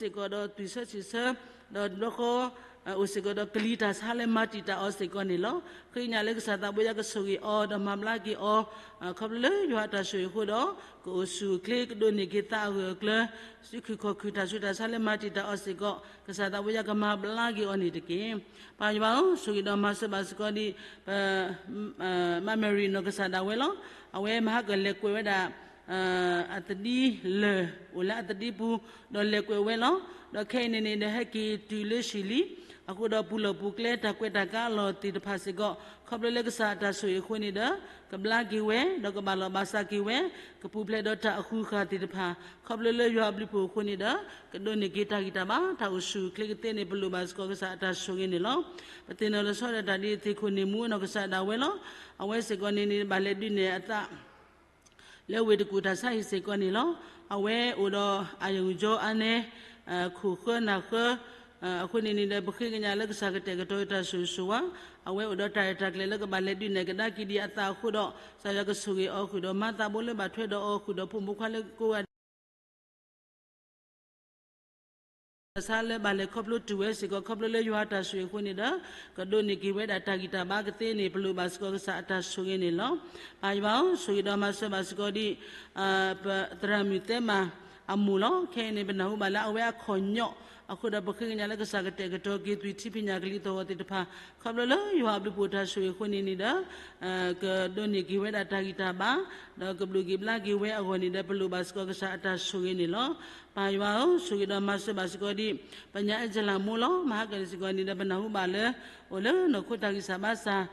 စ့ၢ်ကီးဒီးသွံၣ်ဆၢဆံၣ်ဆၢ, ဒီးတဘျီဃီ အိၣ်စ့ၢ်ကီးဒီးကလံၤတၢ်ဆါလၢမၤတံာ်တာ်အီၤစ့ၢ်ကီးန့ၣ်လီၤ. ဃ့ကညးလၢကစၢ်သးဘိယွၤကဆိၣ်ဂ့ၤအီၤ ဒီးမၤဘျါက့ၤအီၤ, ခီဖျိလၢယွၤအတၢ်ဆိၣ်ဂ့ၤအဃိဒီး ကအိၣ်ဆူၣ်အိၣ်ချ့ ကဒိးန့ၢ်က့ၤသးအဂၢၢ်အကျၢၤ, စုခုၣ်ခီၣ်ခုၣ် တၢ်ဆူးတၢ်ဆါလၢမၤတံာ်တာ်အီၤစ့ၢ်ကီး ကစၢ်သးဘိယွၤကမၤဘျါက့ၤအီၤန့ၣ်တက့ၢ်. ပၢ်ယွၤဧၢ, ဆိၣ်ဂ့ၤဒီးမၤစၢၤဘၣ်စ့ၢ်ကီးဒံး ပ မ Mary နီၢ်ကစၢ်ဒၣ်ဝဲလီၤ. အဝဲမဟါကလဲၤကွဲးဝဲဒၣ် အသဒံလၢၢ် အိၣ်လၢအသဒံပူၤ ဒီးလဲၤကွဲးဝဲလီၤ. ဒီးခဲအံၤန့ၣ်န့ၣ်ဒီး ဟဲက့ၤတုၤလၢၡံလံ, အဃိဒီးပူၤလီၢ်ပူၤကျဲ တၢ်ကွဲးတၢ်ကါအလီၢ်သ့ၣ်တဖၣ်စ့ၢ်ကီး ခီဖျိလၢကစၢ်အတၢ်ဆိၣ်ဂ့ၤအဃိန့ၣ်ဒီး ကဘျါက့ၤဝဲ ဒီးကဘၣ်လီၢ်ဘၣ်စးက့ၤဝဲ, ကပူၤဖျဲးဒီးတၢ်အဃုာ်ဃာ်သ့ၣ်တဖၣ် ခီဖျိလၢယွၤအဘျုးအဖှိၣ်အဃိန့ၣ်ဒီး ကဒိးန့ၢ်က့ၤတၢ်ဂံၢ်တၢ်ဘါ တၢ်အိၣ်ဆူၣ်အိၣ်ချ့ကသ့န့ၣ် ပလိၣ်ဘၣ်စ့ၢ်ကီးကစၢ်အတၢ်ဆိၣ်ဂ့ၤန့ၣ်လီၤ. ပသ့ၣ်နီၣ်လီၤဆီဒၣ်တၢ်ဒ်သ့ၣ်ခိၣ်န့ၣ်မူနီၢ်ကစၢ်ဒၣ်ဝဲလီၤ. အဝဲစ့ၢ်ကီးန့ၣ်န့ၣ် ဘၣ်လဲၤဒုးနဲၣ်အသး လၢဝ့ၢ်တကူၣ်တၢ်ဆါဟံၣ်စ့ၢ်ကီးန့ၣ်လီၤ. အဝဲအိၣ်ဒီးအယုၢ်ကၠီအါနဲ ခိၣ်ဃၢနၢ်ဃၢ အဃိန့ၣ်န့ၣ်ဒီး ပဃ့ကညးလၢကစၢ်ကတဲာ်ကတီၤတၢ်ဆိၣ်ဂ့ၤဆိၣ်ဝါ, အဝဲအိၣ်ဒီးတၢ်ရဲၣ်တၢ်ကျဲၤလၢကဘၣ်လဲၤဒုးနဲၣ်ကဒါက့ၤဒံးအသးအဃိဒီး ကစၢ်ယွၤကဆိၣ်ဂ့ၤအီၤဃုာ်ဒီး မၤသးဘိလၢဘၣ်ထွဲဒီးအီၤဃုာ်ဒီး ဖိမုၣ်ခွါလၢကိးဂၤဒဲး တၢ်ဆါလၢဘၣ်လဲၤခီဖျိတုၤဝဲစ့ၢ်ကီး ခီဖျိလၢယွၤအတၢ်ဆိၣ်ဂ့ၤအဃိန့ၣ်ဒီး ကဒိးန့ၢ်က့ၤဝဲဒၣ်တၢ်ဂံၢ်တၢ်ဘါကသ့န့ၣ် ပလိၣ်ဘၣ်စ့ၢ်ကီးကစၢ်အတၢ်ဆိၣ်ဂ့ၤန့ၣ်လီၤ. ပၢ်ယွၤဧၢ, ဆိၣ်ဂ့ၤဒီးမၤစၢၤဘၣ်စ့ၢ်ကီးဒံး ပသရၣ်မုၣ်သဲမၤအမိၢ်လီၤ. ခဲအံၤန့ၣ် ပနၢ်ဟူဘၣ်လၢအဝဲအခီၣ်ညီၣ်အဃိဒီး ပဃ့ကညးလၢကစၢ်ကတဲာ်ကတီၤက့ၤသွံၣ်ထံဖံးညၣ်ကလံၤသီၣ်ဂီၤသ့ၣ်တဖၣ် ခီဖျိလၢယွၤအဘျုးအဖှိၣ်တၢ်ဆိၣ်ဂ့ၤအဃိန့ၣ်န့ၣ်ဒီး ကဒိးန့ၢ်က့ၤဝဲဒၣ်တၢ်ဂံၢ်တၢ်ဘါ ဒီးကဘျုးက့ၤဘျါက့ၤဝဲအဂီၢ်န့ၣ်ဒီး ပလိၣ်ဘၣ်စ့ၢ်ကီးကစၢ်အတၢ်ဆိၣ်ဂ့ၤန့ၣ်လီၤ. ပၢ်ယွၤဧၢ, ဆိၣ်ဂ့ၤဒီးမၤစၢၤဘၣ်စ့ၢ်ကီးဒံး ပညါအဲၣ်ကၠလၢမိၢ်လီၤ. မဟါကလဲၤစ့ၢ်ကီးန့ၣ်ဒီး ပနၢ်ဟူဘၣ်လၢ အိၣ်လၢနီၢ်ခိတၢ်ဂံၢ်စၢ်ဘါစၢ်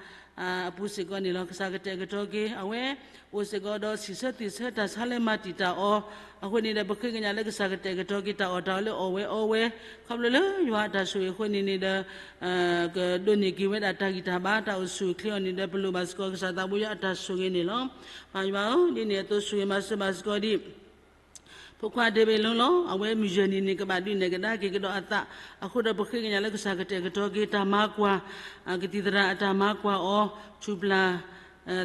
အပူၤစ့ၢ်ကီးန့ၣ်လီၤ. ကစၢ်ကတဲာ်ကတီၤက့ၤ အဝဲအိၣ်စ့ၢ်ကီးဒီး ဆံၣ်ဆၢသွံၣ်ဆၢတၢ်ဆါလၢမၤတံာ်တာ်အီၤ အဃိန့ၣ်ဒီး ပဃ့ကညးလၢကစၢ်ကတဲာ်ကတီၤက့ၤ တၢ်အီၣ်တၢ်အီလၢအီၣ်ဝဲအီဝဲ ခီဖျိလၢယွၤအတၢ်ဆိၣ်ဂ့ၤအဃိန့ၣ်န့ၣ်ဒီး ကဒိးန့ၢ်က့ၤဝဲဒၣ်တၢ်ဂံၢ်တၢ်ဘါ တၢ်အိၣ်ဆူၣ်အိၣ်ချ့အီၤန့ၣ်ဒီး ပလိၣ်ဘၣ်စ့ၢ်ကီးကစၢ်သးဘိယွၤအတၢ်ဆိၣ်ဂ့ၤန့ၣ်လီၤ. ပၢ်ယွၤဧၢ, ဒ်န့ၣ်အသိးဆိၣ်ဂ့ၤမၤစၢၤဘၣ်စ့ၢ်ကီးဒံး ဖိခွါဒ့ဘ့ၣ်လီၤလီၤ. အဝဲမုၢ်ယဲၢ်နံၤန့ၣ် ကဘၣ်ဒုးနဲၣ်ကဒါက့ၤကဒီးအသး အဃိဒီးပဃ့ကညးလၢကစၢ်ကတဲာ်ကတီၤက့ၤ တၢ်မၤကွၢ် ကသံၣ်သရၣ်အတၢ်မၤကွၢ်အီၤ ထူၣ်ပျၢ်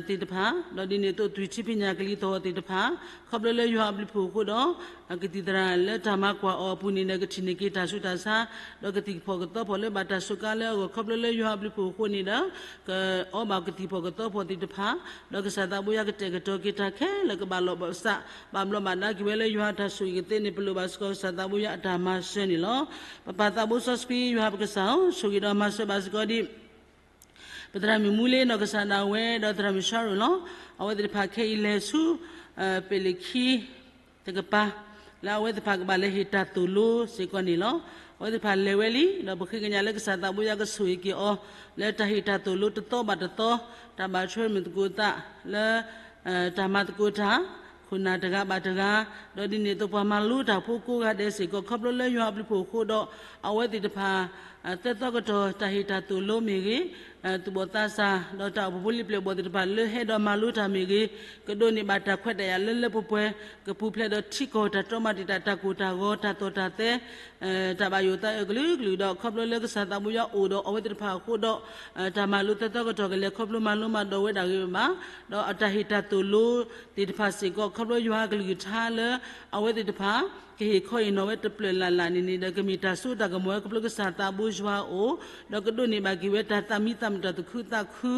သ့ၣ်တဖၣ် ဒီးဒ်န့ၣ်အသိးသွံၣ်ထံဖံးညၣ်ကလံၤသီၣ်ဂီၤသ့ၣ်တဖၣ် ခီဖျိလၢယွၤအဘျုးအဖှိၣ်အဃိဒီး ကသံၣ်သရၣ်လၢတၢ်မၤကွၢ်အီၤအပူၤန့ၣ်ဒီး ကထံၣ်န့ၢ်က့ၤတၢ်ဆူးတၢ်ဆါ ဒီးကသံၣ်ကဖီၣ်ကသီဖီၣ်လၢဘၣ်တၢ်စူးကါလၢအဂီၢ် ခီဖျိလၢယွၤအဘျုးအဖှိၣ်အဃိန့ၣ်ဒီး ကအီဘၣ်ကသံၣ်ကဖီၣ်ကသီဖီၣ်သ့ၣ်တဖၣ် ဒီးကစၢ်သးဘိယွၤကတဲာ်ကတီၤက့ၤတၢ်ခဲလၢာ် ကဘၣ်လီၢ်ဘၣ်စး ဘၣ်ဘျီးဘၣ်ဒါက့ၤဝဲလၢယွၤအတၢ်ဆိၣ်ဂ့ၤကသ့န့ၣ် ပလိၣ်ဘၣ်စ့ၢ်ကီးကစၢ်သးဘိယွၤအတၢ်မၤစၢၤန့ၣ်လီၤ. ပပၢ်သးဘိစီဆှံယွၤပကစၢ်ဧၢ, ဆိၣ်ဂ့ၤဒီးမၤစၢၤဘၣ်စ့ၢ်ကီးဒံး ပသရၣ်မုၣ်မူလ့နီၢ်ကစၢ်ဒၣ်ဝဲ ဒီးသရၣ်မုၣ်ဆါရိၤလီၤ. အဝဲသ့ၣ်တဖၣ်ခဲအံၤလဲၤဆူ ပ့ၣ်လ့ၣ်ခံ တကပၤ လၢအဝဲသ့ၣ်တဖၣ်ကဘၣ်လဲၤဟ့ၣ်တၢ်သိၣ်လိစ့ၢ်ကီးန့ၣ်လီၤ. အဝဲသ့ၣ်တဖၣ်လဲၤဝဲလံ ဒီးပဃ့ကညးလၢကစၢ်သးဘိယွၤကဆိၣ်ဂ့ၤက့ၤအီၤ လၢတၢ်ဟ့ၣ်တၢ်သိၣ်လိတသီဘၣ်တသီ တၢ်ဘၣ်ထွဲမုၢ်သကိးသး လၢ တၢ်မၤသကိးတၢ် ခိၣ်နၢ်တဂၤဘၣ်တဂၤ ဒီးဒ်န့ၣ်အသိးပှၤမၤလိတၢ်ဖိကိးဂၤဒဲးစ့ၢ်ကီး ခီဖျိလၢယွၤအဘျုးအဖှိၣ်အဃိဒီး အဝဲသ့ၣ်တဖၣ် သၢသီကတီၢ် တၢ်ဟ့ၣ်တၢ်သိၣ်လိမ့ၢ်ဂ့ၤ သူၣ်ဘီၣ်သးစၢ် ဒီးတၢ်အိၣ်ဖှိၣ်ဖိလံၤပျဲၢ်ဘီၣ်သ့ၣ်တဖၣ်လၢဟဲဒီးမၤလိတၢ်မ့ၢ်ဂ့ၤ ကဒိးန့ၢ်ဘၣ်တၢ်ခွဲးတၢ်ယာ်လၢလၢပှဲၤပှဲၤ ကပူၤဖျဲးဒီးထံကီၢ်တၢ်တြီမၤတံာ်တာ် တၢ်ကိၢ်တၢ်ဂီၤ တၢ်သီၣ်တၢ်သဲ တၢ်ဘၣ်ယိၣ်သးအၢကလုာ်ကလုာ်ဒီး ခီဖျိလၢကစၢ်သးဘိယွၤအိၣ်ဒီးအဝဲသ့ၣ်တဖၣ်အဃိဒီး တၢ်မၤလိသၢသီကတီၢ်ကလဲၤခီဖျိမၤလိမၤဒိးဝဲဒၣ်ဂ့ၤဘၣ် ဒီးတၢ်ဟ့ၣ်တၢ်သိၣ်လိသ့ၣ်တဖၣ်စ့ၢ်ကီး ခီဖျိယွၤအကလုၢ်ကထါလၢ အဝဲသ့ၣ်တဖၣ် ကဟ့ၣ်ခီဟ့ၣ်နီၤဝဲတပျၢၣ်လၢ်လၢ်န့ၣ်န့ၣ်ဒီး ကမ့ၢ်တၢ်စိတၢ်ကမီၤဝဲခီဖျိကစၢ်သးဘိယွၤအအိၣ် ဒီးကဒိးန့ၢ်ဘၣ်က့ၤဝဲတၢ်သးမံသးမုာ်တၢ်သူၣ်ခုသးခု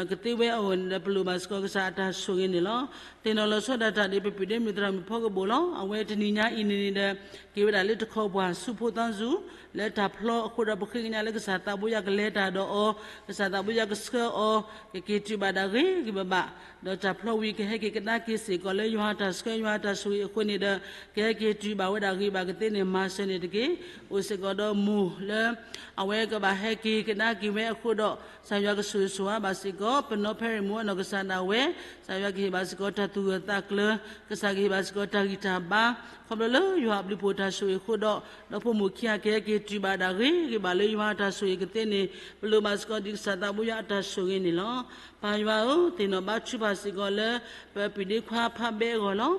ကသ့ဝဲအဂီၢ်န့ၣ်ဒီး ပလိၣ်ဘၣ်စ့ၢ်ကီးကစၢ်အတၢ်ဆိၣ်ဂ့ၤန့ၣ်လီၤ. သ့ၣ်နီၣ်လီၤဆီဒၣ်တၢ်ဒ်ပပုၢ်ဒ့မုၣ်သရၣ်မုၣ်ဖီကဘိၣ်လီၤ. အဝဲတနံၤညါအံၤန့ၣ်န့ၣ်ဒီး က့ၤဝဲဒၣ်လၢတခီပှၢ်ဆူဖိသီစူၤ လၢတၢ်ဖျီအဃိဒီး ပဃ့ကညးလၢကစၢ်သးဘိယွၤကလဲၤတၢ်ဒီးအီၤ ကစၢ်သးဘိယွၤကဆှၢအီၤ ကက့ၤတုၤဘၣ်ဒၣ်ဂ့ၤဂ့ၤဘၣ်ဘၣ် ဒီးတၢ်ဖျီဝံၤကဟဲက့ၤကဒါက့ၤစ့ၢ်ကီးလၢယွၤအတၢ်ဆှၢယွၤအတၢ်ဆိၣ်ဂ့ၤအဃိန့ၣ်ဒီး ကဟဲက့ၤတုၤဘၣ်ဝဲဒၣ်ဂ့ၤဘၣ်ကသ့န့ၣ် မၤစၢၤန့ၣ်တက့ၢ်. အိၣ်စ့ၢ်ကီးဒီးမိၢ်လၢ အဝဲကဘၣ်ဟဲက့ၤကဒါက့ၤဝဲအဃိဒီး ကစၢ်ယွၤကဆိၣ်ဂ့ၤဆိၣ်ဝါဘၣ်စ့ၢ်ကီး ပနီၢ်ဖဲရံၣ်မိၢ်အနီၢ်ကစၢ်ဒၣ်ဝဲ ကစၢ်ယွၤကဟ့ၣ်ဘၣ်စ့ၢ်ကီးတၢ်သူၣ်ဂၢၢ်သးကျၢၤ ကစၢ်ကဟ့ၣ်ဘၣ်စ့ၢ်ကီးတၢ်ဂံၢ်တၢ်ဘါ ခီဖျိလၢယွၤအဘျုးအဖှိၣ်တၢ်ဆိၣ်ဂ့ၤအဃိဒီး ဒီဖိမိၢ်ခံဂၤကဟဲက့ၤတုၤဘၣ်ဒၣ်ဂ့ၤဂ့ၤဘၣ်လၢယွၤအတၢ်ဆိၣ်ဂ့ၤကသ့န့ၣ် ပလိၣ်ဘၣ်စ့ၢ်ကီးဒ်ကစၢ်သးဘိယွၤအတၢ်ဆိၣ်ဂ့ၤန့ၣ်လီၤ. ပၢ်ယွၤဧၢ, သ့ၣ်နီၣ်ဘါထုကဖၣ်စ့ၢ်ကီးလၢ ပပုၢ်ဒ့ခွါဖးဘဲအဂီၢ်လီၤ.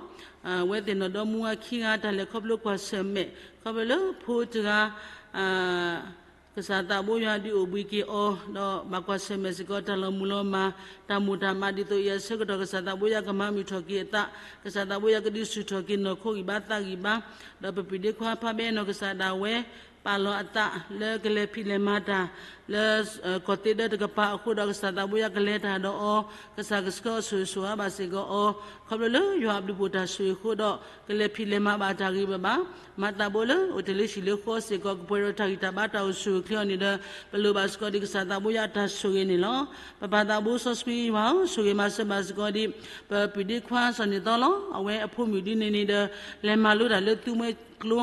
အဝဲသ့ၣ်နီၣ်ဒီမါဝၤခံဂၤ တၢ်လဲၤခီဖျိကွၢ်ဆၢၣ်မဲာ် ခီဖျိလၢဖိတဂၤ အ ကစၢ်သးဘိယွၤဒုးအိၣ်ဘှံးက့ၤအီၤ, ဒီးဘၣ်ကွၢ်ဆၢၣ်မဲာ်စ့ၢ်ကီးတၢ်လီၤမုၢ်လီၤမၢ်, တၢ်မိၣ်တၢ်မးဒ်သိးအံၤအဆၢကတီၢ် ကစၢ်သးဘိယွၤကမၤမုာ်ထီၣ်က့ၤအသး, ကစၢ်သးဘိယွၤကဒုးဆူၣ်ထီၣ်က့ၤနီၢ်ခိဂံၢ်ဘါသးဂံၢ်ဘါ, ဒီးပပုၢ်ဒ့ခွါဖးဘဲနီၢ်ကစၢ်ဒၣ်ဝဲ ပာ်လီၤအသးလၢကလဲၤဖံးလဲၤမၤတၢ် လၢကီၢ်သ့ဒၢတကပၤအဃိဒီး ကစၢ်သးဘိယွၤကလဲၤတၢ်ဒီးအီၤ, ကစၢ်ကဆှၢအီၤဆိၣ်ဂ့ၤဆိၣ်ဝါဘၣ်စ့ၢ်ကီးအီၤ, ခီဖျိလၢယွၤအဘျုးဖှိၣ်တၢ်ဆိၣ်ဂ့ၤအဃိဒီး ကလဲၤဖံးလဲၤမၤဘၣ်တၢ်ဂ့ၤဘၣ်ဘၣ်, မၤသးဘိလၢအိၣ်တ့ၢ်လၢဟံၣ်လၢဃီစ့ၢ်ကီး ကပှဲၤဒီးတၢ်ဂံၢ်တၢ်ဘါတၢ်အိၣ်ဆူၣ်အိၣ်ချ့အီၤန့ၣ်ဒီး ပလိၣ်ဘၣ်စ့ၢ်ကီးဒ်ကစၢ်သးဘိယွၤအတၢ်ဆိၣ်ဂ့ၤန့ၣ်လီၤ. ပပၢ်သးဘိစီဆှံယွၤဧၢ, ဆိၣ်ဂ့ၤမၤစၢၤဘၣ်စ့ၢ်ကီးဒ် ပပုၢ်ဒ့ခွါစီၤန့ၣ်သီလီၤ. အဝဲအဖိမုၣ်ဒ်န့ၣ်န့ၣ်ဒီး လဲၤမၤလိတၢ်လၢသူမွဲကျိ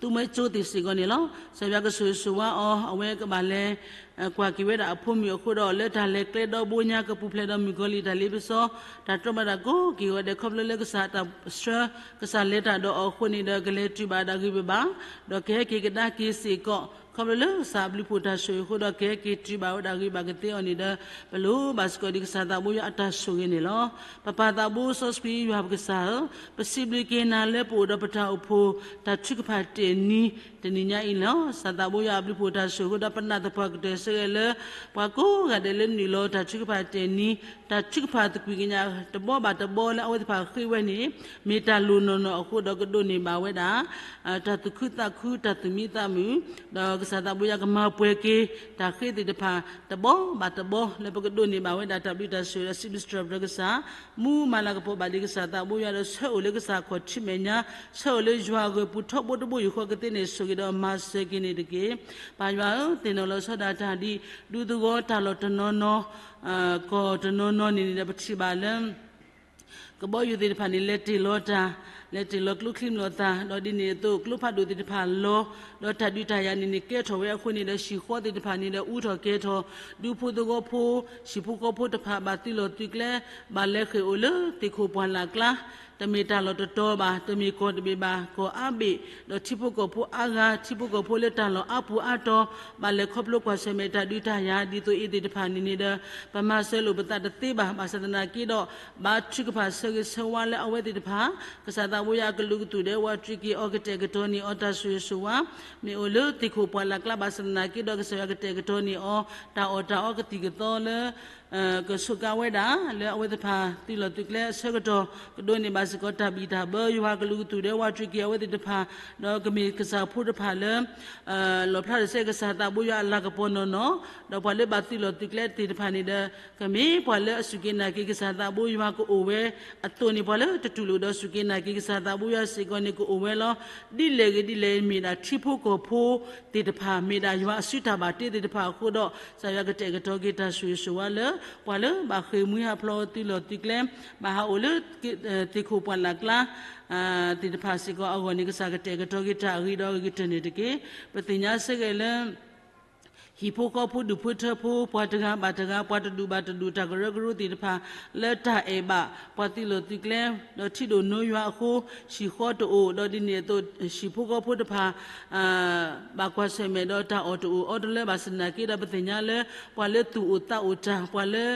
သူမွဲကၠိသ့ၣ်စ့ၢ်ကီးန့ၣ်လီၤ. ကစၢ်ယွၤကဆိၣ်ဂ့ၤဆိၣ်ဝါအီၤ, အဝဲကဘၣ်လဲၤ ကွၢ်က့ၤဝဲဒၣ်အဖိမုၣ်အဃိဒီး လၢတၢ်လဲၤကျဲဒီဘိညါ ကပူၤဖျဲးဒီးမုၣ်ကီၤလံၢ်တၢ်လ့ပစီ, တၢ်တြီဘၣ်တၢ်ကိးက့ၤဂီၤဒဲး ခီဖျိလၢကစၢ်တၢ်ဆှၢ ကစၢ်လဲၤတၢ်ဒီးအီၤအဃိန့ၣ်ဒီး ကလဲၤတုၤဘၣ်ဒၣ်ဂ့ၤဘၣ်ဘၣ်, ဒီးကဟဲက့ၤကဒါက့ၤစ့ၢ်ကီး ခီဖျိလၢကစၢ်အဘျုးဖှိၣ်တၢ်ဆိၣ်ဂ့ၤအဃိဒီး ကဟဲက့ၤတုၤဘၣ်ဝဲဒၣ်ဂ့ၤဘၣ်ကသ့အီၤန့ၣ်ဒီး ပလိၣ်ဘၣ်စ့ၢ်ကီးဒ်ကစၢ်သးဘိယွၤအတၢ်ဆိၣ်ဂ့ၤန့ၣ်လီၤ. ပပၢ်သးဘိစီဆှံယွၤပကစၢ်ဧၢ, ပစံးဘျုးက့ၤနၤလၢပအိၣ်ဒီးပတၢ်အိၣ်ဖှိၣ် တၢ်ထုကဖၣ်တ့ၢ်နံၤ တနံၤညါအံၤလီၤ. ကစၢ်သးဘိယွၤအဘျုးဖှိၣ်တၢ်ဆိၣ်ဂ့ၤအဃိဒီး ပနာ်သပှၢ်ကတၢၢ်ဆၢဂ့ၤလၢ ပှၤကိးဂၤဒဲးလၢနုာ်လီၤတၢ်ထုကဖၣ်တ့ၢ်နံၤ, တၢ်ထုကဖၣ်သကွံာ်ကညးတဘီဘၣ်တဘီလၢအဝဲသ့ၣ်တဖၣ်ဃ့ဝဲန့ၣ် မ့ၢ်တၢ်လိၣ်နီၢ်နီၢ်အဃိဒီး ကဒိးန့ၢ်ဘၣ်ဝဲဒၣ် တၢ်သူၣ်ခုသးခု တၢ်သူၣ်မံသးမုာ်, ဒီးကစၢ်သးဘိယွၤကမၤပှဲၤက့ၤ တၢ်ဃ့သ့ၣ်တဖၣ် တဘီဘၣ်တဘီ လၢပကဒိးန့ၢ်ဘၣ်ဝဲဒၣ်တၢ်ဘျုးတၢ်ဆိၣ်ဂ့ၤဒီး စံးဘျုးစံးထီၣ်ပတြၢၤကစၢ်, မူမၤလၤကပီၤဘၣ်ဒံးကစၢ်သးဘိယွၤဒီး ဆၢအိၣ်လၢကစၢ်ခီၣ်ထံးမဲာ်ညါ, ဆၢအိၣ်လၢယွၤအဂၢၢ်ပူၤထီဘိတဘိယူၢ်ဃီကသ့န့ၣ် ဆိၣ်ဂ့ၤဒီးမၤစၢၤက့ၤန့ၣ်တက့ၢ်. ပၢ်ယွၤဧၢ, သ့ၣ်နီၣ်လီၤဆီဒၣ်တၢ်ဒ် ဒူသဝီတၢ်လီၢ်တနီၤနီၤ, ကီၢ်တနီၤနီၤန့ၣ်န့ၣ်ဒီး ပထံၣ်ဘၣ်လၢ ကဘီယူၤသ့ၣ်တဖၣ်န့ၣ် လဲၤတ့ၢ်လီၤတၢ်, လဲၤတ့ၢ်လီၤကျိချံမျိာ်သၣ်, ဒီးဒ်န့ၣ်အသိး ကျိဖးဒိၣ်သ့ၣ်တဖၣ်လီၤ, ဒီးတၢ်ဒုးတၢ်ယၤန့ၣ်န့ၣ် ကဲထီၣ်ဝဲအဃိန့ၣ်ဒီး ဟံၣ်ဃီသ့ၣ်တဖၣ်န့ၣ်ဒီး အူထီၣ်ကဲၤထီၣ်, ဒူဖိသဝီဖိ, ဟံၣ်ဖိဃီဖိတဖၣ် ဘၣ်သုးလီၢ်သုးကျဲ, ဘၣ်လဲၤဃ့ၢ်အိၣ်လၢသ့ၣ်ခိၣ်ပှၢ်လၢ်ကျါ, တမ့ၢ်တၢ်လီၢ်တတီၤဘၣ်, တမ့ၢ်ကီၢ်တဘ့ၣ်ဘၣ်, ကီၢ်အါဘ့ၣ်, ဒီးထံဖိကီၢ်ဖိအါဂၤ, ထံဖိကီၢ်ဖိလၢတၢ်လီၢ်အါပူၤအါတီၤ, ဘၣ်လဲၤခီဖျိကွၢ်ဆၢၣ်မဲာ်တၢ်ဒုးတၢ်ယၤ ဒ်သိးအံၤသ့ၣ်တဖၣ်န့ၣ်န့ၣ်ဒီး ပမၤစၢၤလိာ်ပသးတသ့ဘၣ်. ဘၣ်ဆၣ်သနာ်က့ဒီး ဘါထုကဖၣ်ဆၢဂ့ၤဆၢဝါလၢအဝဲသ့ၣ်တဖၣ်, ကစၢ်သးဘိယွၤအကလုာ်ကသူၣ်ဒဲး ဝးတရံးက့ၤအီၤ ကတဲာ်ကတီၤန့ၢ်အီၤတၢ်ဆိၣ်ဂ့ၤဆိၣ်ဝါ, မ့ၢ်အိၣ်လၢသ့ၣ်ခိၣ်ပှၢ်လၢ်ကျါ ဘၣ်ဆၣ်သနာ်က့ဒီး ကစၢ်ယွၤကတဲာ်ကတီၤန့ၢ်အီၤ တၢ်အီၣ်တၢ်အီကသံၣ်ကသီလၢ ကဆိးကါဝဲဒၣ် လၢအဝဲသ့ၣ်တဖၣ်သုးလီၢ်သုးကျဲအဆၢကတီၢ် ကဒိးန့ၢ်ဘၣ်စ့ၢ်ကီးတၢ်ဘံၣ်တၢ်ဘၢ ယွၤကလုာ်ကသူၣ်ဒဲး ဝးတရံးက့ၤအဝဲသ့ၣ်တဖၣ်, ဒီးကမ့ၢ်ကစၢ်ဖိတဖၣ်လၢ လီၣ်ဖျါတစဲးကစၢ်သးဘိယွၤအလၤကပီၤနီၢ်နီၢ်, ဒီးပှၤလၢဘၣ်သုးလီၢ်သုးကျဲသ့ၣ်တဖၣ်န့ၣ်ဒီး ကမ့ၢ်ပှၤလၢအစူၢ်က့ၤနာ်က့ၤကစၢ်သးဘိယွၤကအိၣ်ဝဲအသိးန့ၣ် ပှၤလၢတတူၢ်လိာ်ဒီးစူၢ်က့ၤနာ်က့ၤကစၢ်သးဘိယွၤစ့ၢ်ကီးန့ၣ် ကအိၣ်ဝဲလီၤ. ဒ်လဲၣ်ဂ့ၤဒ်လဲၣ် မ့ၢ်ဒၣ်ထံဖိကီၢ်ဖိသ့ၣ်တဖၣ် မ့ၢ်ဒၣ်ယွၤအစုတၢ်ဘၣ်တ့သ့ၣ်တဖၣ်အဃိဒီး ကစၢ်ယွၤကတဲာ်ကတီၤက့ၤတၢ်ဆိၣ်ဂ့ၤဆိၣ်ဝါလၢ ပှၤလၢဘၣ်ဃ့ၢ်မှံဟးဖျိးသုးလီၢ်သုးကျဲ ဘၣ်ဟးအိၣ်လၢ သ့ၣ်ခိၣ်ပှၢ်လၢ်ကျါ သ့ၣ်တဖၣ်စ့ၢ်ကီးအဂီၢ်န့ၣ် ကစၢ်ကတဲာ်ကတီၤက့ၤတၢ်အဂ့ၤဒီးအဂ့ၤကတၢၢ်န့ၣ်တက့ၢ်. ပသ့ၣ်ညါစ့ၢ်ကီးလၢ ဟံၣ်ဖိဃီဖိဒူၣ်ဖိထၢဖိ ပှၤတဂၤဘၣ်တဂၤ ပှၤတဒူၣ်ဘၣ်တဒူၣ် တၢ်ကရၢကရိသ့ၣ်တဖၣ် လၢတၢ်အဲၣ်ဘၣ် ပှၤသုးလီၢ်သုးကျဲ ဒီးထံဒိၣ်နိယွၤအဃိ ဟံၣ်ဃီတအိၣ် ဒီးဒ်န့ၣ်အသိး ဟံၣ်ဖိဃီဖိတဖၣ် ဘၣ်ကွၢ်ဆၢၣ်မဲာ်ဒီးတၢ်အီၣ်တအိၣ်အီတလၢ ဘၣ်ဆၣ်သနာ်က့ဒီး ပသ့ၣ်ညါလၢ ပှၤလၢသူၣ်အိၣ်သးအိၣ်တၢ် ပှၤလၢ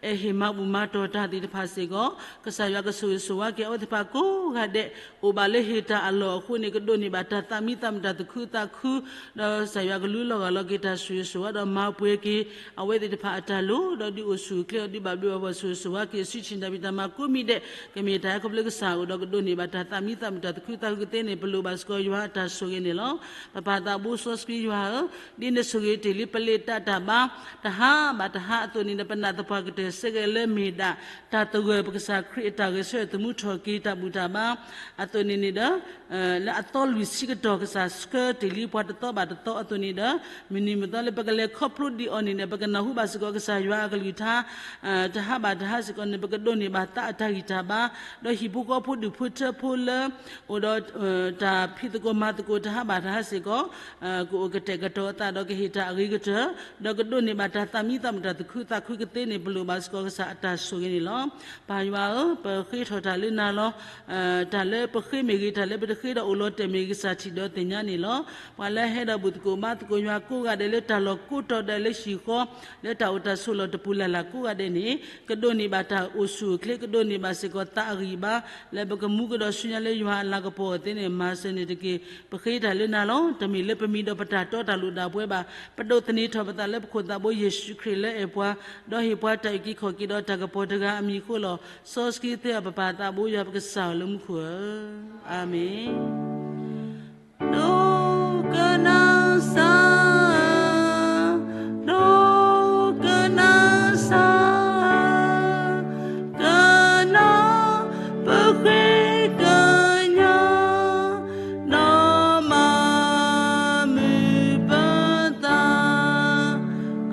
အဲၣ်ဟ့ၣ်မၤဘူၣ်မၤတီၢ်တၢ်သ့ၣ်တဖၣ်စ့ၢ်ကီး ကစၢ်ယွၤကဆိၣ်ဂ့ၤဆိၣ်ဝါက့ၤ အဝဲသ့ၣ်တဖၣ်ကိးဂၤဒဲး အိၣ်ဘၣ်လၢဟ့ၣ်တၢ်အလီၢ်အဃိန့ၣ် ကဒိးန့ၢ်ဘၣ်တၢ်သးမံသးမုာ် တၢ်သူၣ်ခုသးခု ဒီးကစၢ်ယွၤကလူလီၤဂာ်လီၤက့ၤတၢ်ဆိၣ်ဂ့ၤဆိၣ်ဝါ ဒီးမၤပှဲၤက့ၤ အဝဲသ့ၣ်တဖၣ်အတၢ်လိၣ် ဒီးဒုးအိၣ်ဆူၣ်အိၣ်ချ့ ဒီးဒုးဘၣ်ဘျုးဘၣ်ဖှိၣ်ဆိၣ်ဂ့ၤဆိၣ်ဝါက့ၤ စုဆံၣ်တၢ်ဖံးတၢ်မၤကိးမံၤဒဲး ကမ့ၢ်တၢ်ဟဲခီဖျိကစၢ်အအိၣ်ဒီး ကဒိးန့ၢ်ဘၣ်တၢ်သးမံသးမုာ် တၢ်သူၣ်ခုသးခုကသ့န့ၣ် ပလိၣ်ဘၣ်စ့ၢ်ကီးယွၤအတၢ်ဆိၣ်ဂ့ၤန့ၣ်လီၤ. ပပၢ်သးဘိစီဆှံယွၤဧၢ, ဒ်န့ၣ်ဆိၣ်ဂ့ၤတ့ၢ်လံပလ့းတၢ်တၢ်ဘါ တဟါဘၣ်တဟါအသိးန့ၣ်ဒီး ပနာ်သပှၢ်ကတၢၢ်စ့ၢ်ကီးလၢမ့ၢ်ဒၣ် တၢ်သဂၢၢ်ပကစၢ်ခရံာ်အတၢ်ဂဲၤဆၢထၢၣ်သမူထီၣ်က့ၤတၢ်ဘူၣ်တၢ်ဘါ အသိးန့ၣ်န့ၣ်ဒီး လၢအသီလွံၢ်ဆံကတီၢ် ကစၢ်ဆှၢတ့ၢ်လံပှၤတသီဘၣ်တသီအသိးန့ၣ်ဒီး မုၢ်နံၤမုၢ်သီလၢပကလဲၤခီဖျိဒံးအီၤန့ၣ်ဒီး ပကနၢ်ဟူဘၣ်စ့ၢ်ကီးကစၢ်ယွၤအကလုၢ်ကထါ တဟါဘၣ်တဟါစ့ၢ်ကီးန့ၣ် ပကဒိးန့ၢ်ဘၣ်သးအတၢ်ဂံၢ်တၢ်ဘါ ဒီးဟံၣ်ဖိဃီဖိဒူၣ်ဖိထၢဖိလၢ အိၣ်ဒီး တၢ်ဖံးသကိးမၤသကိးတဟါဘၣ်တဟါစ့ၢ်ကီး ကအိၣ်ကတဲာ်ကတီၤအသးဒီးကဟ့ၣ်တၢ်အဂ့ၤကတၢၢ် ဒီးကဒိးန့ၢ်ဘၣ်တၢ်သးမံသးမုာ် တၢ်သူၣ်ခုသးခုကသ့န့ၣ် ပလိၣ်ဘၣ်စ့ၢ်ကီးကစၢ်အတၢ်ဆိၣ်ဂ့ၤန့ၣ်လီၤ. ပၢ်ယွၤဧၢ, ပဃ့ထီၣ်တၢ်လၢနၤလီၤ. တၢ်လၢပဃ့မ့ၢ်ဂ့ၤ တၢ်လၢပတဃ့ဒီးအိၣ်လီၤတဲာ်မ့ၢ်ဂ့ၤ ကစၢ်ထံၣ်ဒီးသ့ၣ်ညါန့ၣ်လီၤ. ပှၤလၢအဟဲဒီးဘူၣ်သကိးဘါသကိးယွၤကိးဂၤဒဲးလၢ ဒီးကိးတီၤဒၣ်လၢဟံၣ်ဃီ လၢတၢ်အိၣ်တၢ်ဆိးလီၢ်တပူၤလၢ်လၢ်ကိးဂၤဒဲးန့ၣ် ကဒိးန့ၢ်ဘၣ်တၢ်အိၣ်ဆူၣ်အိၣ်ချ့ ကဒိးန့ၢ်ဘၣ်စ့ၢ်ကီးသးအဂံၢ်အဘါ လၢပကမူကဒီးဆူညါလၢယွၤအလၤကပီၤအသ့န့ၣ် မၤစၢၤန့ၢ်တက့ၢ်. ပဃ့တၢ်လၢနၤလီၤ. တမ့ၢ်လၢပမံၤဒီးပတၢ်တီတၢ်လိၣ်ဒၣ်ပဝဲဘၣ်. ပဒိးသန့ၤထီၣ်ပသးလၢပခိၣ်သးဘိယ့ၣ်ၡူးခရံာ်လၢအဲၣ်ပှၤ ဒီးဟ့ၣ်ပှၤတၢ်အုၣ်က့ၤခီၣ်က့ၤဒီးတၢ်ကပီၤတဂၤအမံၤအဃိလီၤ. စီဆှံသ့အပပၢ်သးဘိယွၤပကစၢ်အီၤလၢမူခိၣ်ဧၢ, အၤမ့ၣ်. ဒိကနၣ်စၢ်, ဒိကနၣ်စၢ်, ကနီၢ်ပဃ့ကညး, ဒီးမၤမုာ်ပသး,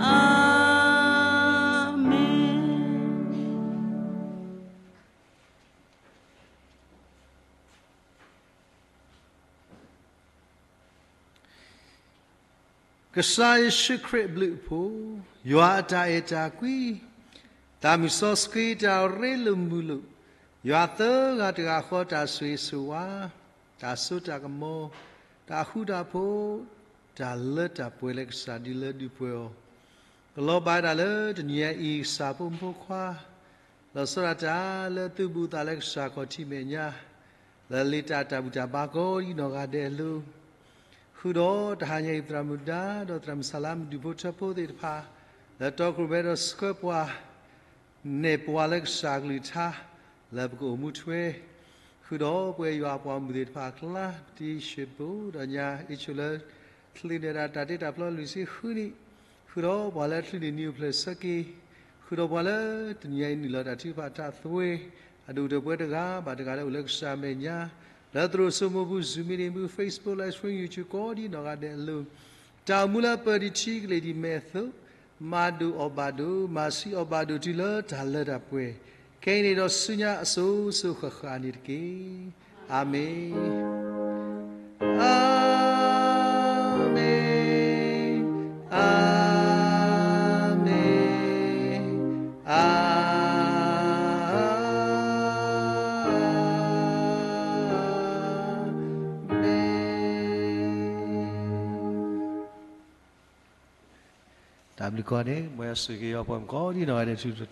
အၤမ့ၣ်. ကစၢ်ယ့ၣ်ၡူးခရံာ်အဘျုးအဖှိၣ်, ယွၤအတၢ်အဲၣ်တၢ်ကွံ, သးမုၢ်စီဆှံတၢ်ရ့လိာ်မုာ်လိာ်, ယွၤသၢဂၤတဂၤဃီတၢ်ဆိၣ်ဂ့ၤဆိၣ်ဝါ, တၢ်စိတၢ်ကမီၤ, တၢ်ဃူတၢ်ဖိး, တၢ်လၢတၢ်ပှဲၤလၢကစၢ်ဒုးလၢဒုးပှဲၤအီၤ ကလီၤဘၣ်ဒၣ်လၢတနံၤအံၤ ကစၢ်ဖိမုၣ်ဖိခွါ လီၤဆီဒၣ်တၢ်လၢသုးဘူးသးလၢကစၢ်ခီၣ်ထံးမဲာ်ညါ, လၢလ့တၢ်တၢ်ဘူၣ်တၢ်ဘါကိးဒံးနီၢ်ဂၤဒဲးအလိၤ, ဃုာ်ဒီးတဟါညါအံၤ သရၣ်မုၣ်ဒါ ဒီးသရၣ်မုၣ်ဆၣ်လါ မုၢ်ဒူၣ်ဖိထၢဖိသ့ၣ်တဖၣ်, လၢတီခိၣ်ရိၣ်မဲဒီးဆှၢပှၤ နဲၣ်ပှၤလၢကစၢ်ကလုၢ်ကထါ လၢပကအိၣ်မူထွဲ, ဃုာ်ဒီးပှၤယွၤအပှၤမုၣ်သ့ၣ်တဖၣ်အကျါ, တံၢ်ဆံးဘိဒီးညါအ့ၣ်ဆိးလၢ ချုးန့ၢ်ဒၣ်တၢ်တ့တၢ်ဖျီလွံၢ်ဆံဃုနံၣ်, ဃုာ်ဒီးပှၤလၢချုးန့ၢ်နံၣ်အိၣ်ဖျဲၣ်ဆၢက့ၤ, ဃုာ်ဒီးပှၤလၢတနံၤအံၤ နုာ်လီၤတၢ်ထုကဖၣ်တၢ်သဝ့, အဒိၣ်တပှဲၤတဂၤဘၣ်တဂၤလၢအိၣ်လၢကစၢ်မဲာ်ညါ, လၢသရိာ်စိမိၢ်ပူၤ Zoom meeting ပူၤ Facebook live stream YouTube ကိးဒံးနီၢ်ဂၤဒဲးအလိၤ, တၢ်အိၣ်မူလၢပၢၤဒံးထံကလ့ၢ်ဒံးမဲာ်အသိး, မၤဒိၣ်အီၣ်ဘၣ်ဒိၣ်, မၤဆံးအီၣ်ဘၣ်ဒိၣ်တုၤလၢတၢ်လၢတၢ်ပှဲၤ, ခဲအံၤန့ၣ်ဒီးဆူညါအစိၤစိၤဃၣ်ဃၣ်န့ၣ်တက့ၢ်. အၤမ့ၣ်. အၤမ့ၣ်, အၤမ့ၣ်, အၤမ့ၣ်. တၢ်ဘျုးကိးဂၤဒဲး, မ်ယွၤဆိၣ်ဂ့ၤက့ၤပှၤကိးဒံးနီၢ်ဂၤဒဲးဆူတတီၤ